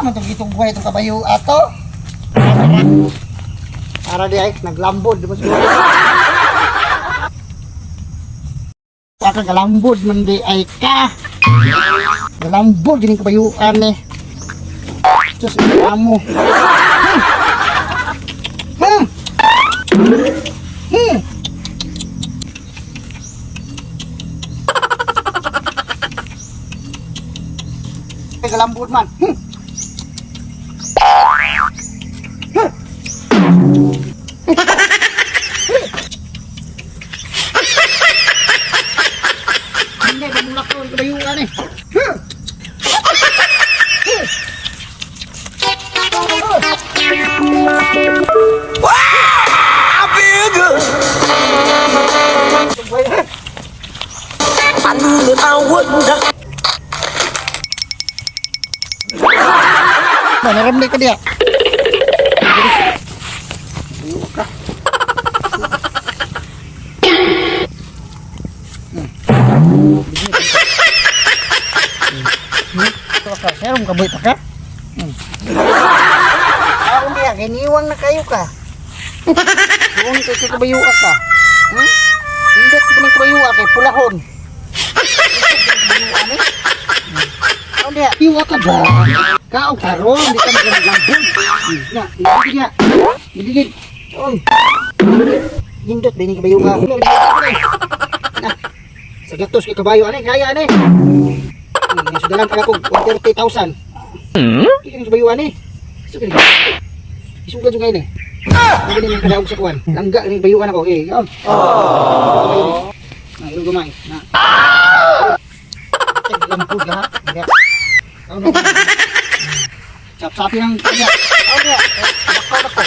Man itong itong buhay itong kabayo ato. Para di ay naglambod di ba siguro? Aka galambod man di ay ka. Galambod din kabayuan eh. Diyos, amo. Hmm. Hmm. Hmm. Ay, galambod man. Hmm. Hindi, pamulak ko ang kabayuan eh. Hmm. I feel good. I knew that I wouldn't. Ba, naramli ka diya. Serum ka boy pa ka? Ako diya, giniwang na kayo ka. Doon kay kay kabayua ka. Hmm? Hindi ko ng kabayua kay pulahon. Ako diya, iwa ka ba? Kao karon, di ka maglambon. Na, hindi niya. Hindi. Oy. Hindot din kabayo ka. Na. Sa gatos kay kabayo ani, kaya ani. Sudalan pa ako 130,000. Hmm? Hindi ka kabayo ani. Isugad. Isugad jud kayo ni. Hindi ni kadaog sa kuan. Langga ni bayuan ako. Eh, kaon. Oh. Na, ilong gumay. Na. Lambod ka ha. Kaon. Sap-sapi ng kanya. Kaon niya. Nakaw na ko.